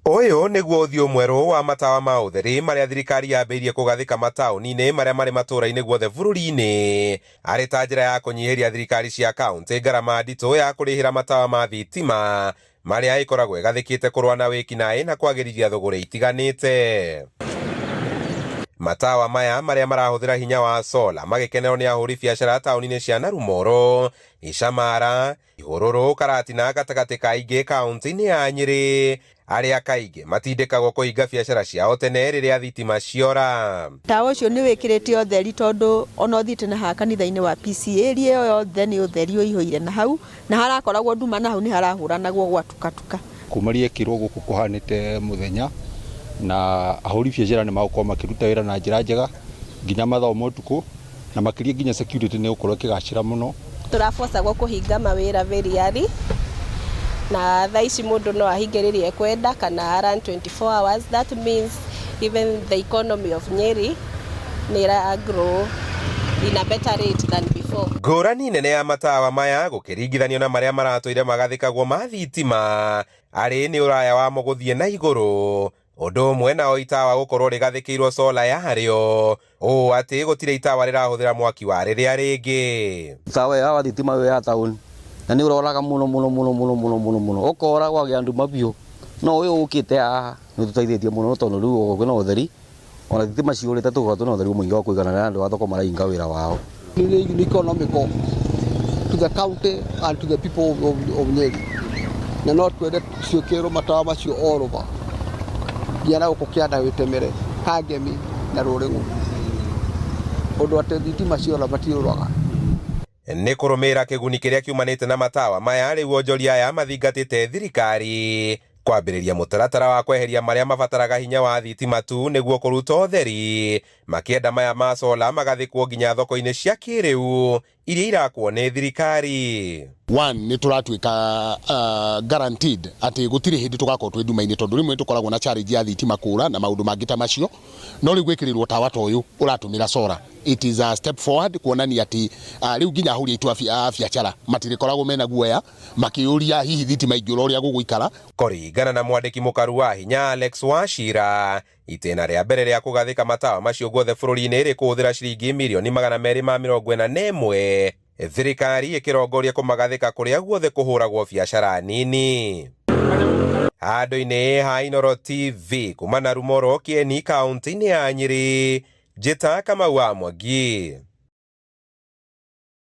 Ũyũ nĩguo ũthiũ mwerũ wa matawa ma ũtheri marĩa thirikari yambĩrĩirie kũgathĩka mataũni-inĩ marĩa marĩ matũũra-inĩ guothe bũrũri-inĩ arĩ ta njĩra ya kũnyihĩria thirikari cia kaũntĩ ngarama nditũ ya kũrĩhĩra matawa ma thitima marĩa ĩkoragwo ĩgathĩkĩte kũrũa na wĩkinaĩ na kwagĩrithia thũgũrĩ itiganĩte. Matawa maya marĩa marahũthĩra hinya wa sola magĩkenerwo nĩ ahũri biacara taũni-inĩ cia Narumoro, Icamara, Ihũrũrũ, Karatina gatagatĩ ka ingĩ kaũntĩ-inĩ ya Nyĩrĩ, arĩa kaingĩ matindĩkagwo kũhinga biacara ciao tene rĩrĩa thitima ciora. Tawa ũcio nĩ wĩkĩrĩte ũtheri tondũ ona ũthiĩte na haha kanitha-inĩ wa PCEA area ĩyo yothe nĩ ũtheri ũihũire na hau, na harakoragwo nduma na hau nĩ harahũranagwo gwatukatuka. Kuma rĩekĩrwo gũkũ kũhanĩte mũthenya na ahũri biacara nĩ magũkorwo makĩruta wĩra na njĩra njega nginya mathaa ma ũtukũ na makĩria nginya security nĩ ĩgũkorwo ĩkĩgacĩra mũno. Tũrabocagwo kũhinga mawĩra very early na thaa ici mũndũ no ahinge rĩrĩa ekwenda kana run 24 hours. That means even the economy of Nyeri nĩ ĩra grow in a better rate than before. Ngũrani nene ya matawa maya gũkĩringithanio na marĩa maratũire magathĩkagwo ma thitima arĩ nĩ ũraya wamo gũthiĩ na igũrũ ũndũ ũmwe nao itawa gũkorwo rĩgathĩkĩirwo sola yarĩo ũũ atĩ gũtirĩ itawa rĩrahũthĩra mwaki wa rĩrĩa rĩngĩ. Tawa ya thitima ĩyo ya taũni na nĩ ũroraga mũno mũno mũno mũno mũno mũno mũno ũkora gwagĩa nduma biũ no ũyũ ũkĩte haha nĩ ũtũteithĩtie mũno tondũ rĩu kwĩna ũtheri ona thitima ciũrĩte tũgakorwo twĩna ũtheri mũingĩ wa kũigana na andũ a thoko marahinga wĩra wao. Nĩ economical to the county and to the people of Nyeri na no twende ciĩkĩrĩrwo matawa macio all over nginya na gũkũ kĩanda wĩtemere Kangemi na Rũrĩng'u ũndũ atĩ thitima ciora matiũraga. Nĩ kũrũmĩrĩra kĩguni kĩrĩa kiumanĩte na matawa maya rĩu onjoria aya mathingatĩte thirikari kwambĩrĩria mũtaratara wa kweheria marĩa mabataraga hinya wa thitima tu nĩguo kũruta ũtheri makĩenda maya ma sola magathĩkwo nginya thoko-inĩ cia kĩrĩu iria irakwo nĩ thirikari. One, nĩ tũratuĩka guaranteed atĩ gũtirĩ hĩndĩ tũgakorwo twĩ nduma-inĩ tondũ rĩmwe tũkoragwo na challenge ya thitima kũra na maũndũ mangĩ ta macio, no rĩu gwĩkĩrĩrwo tawa ta ũyũ ũratũmĩra solar, it is a step forward kuonania atĩ rĩu nginya ahũri aitũ a biacara matirĩkoragwo mena guoya makĩũria hihi thitima ingĩũra ũrĩa gũgũikara. Kũringana na mwandĩki mũkaru wa hinya Alex Wachira, itĩna rĩa mbere rĩa kũgathĩka matawa macio guothe bũrũri-inĩ rĩkũhũthĩra ciringi mirioni 241 thirikari ĩkĩrongoria kũmagathĩka kũrĩa guothe kũhũragwo biacara nini. Handũ-inĩ ha Inooro TV kuma Narumoro, Kieni, kaũntĩ-inĩ ya Nyĩrĩ, Njĩta Kamau wa Mwangi.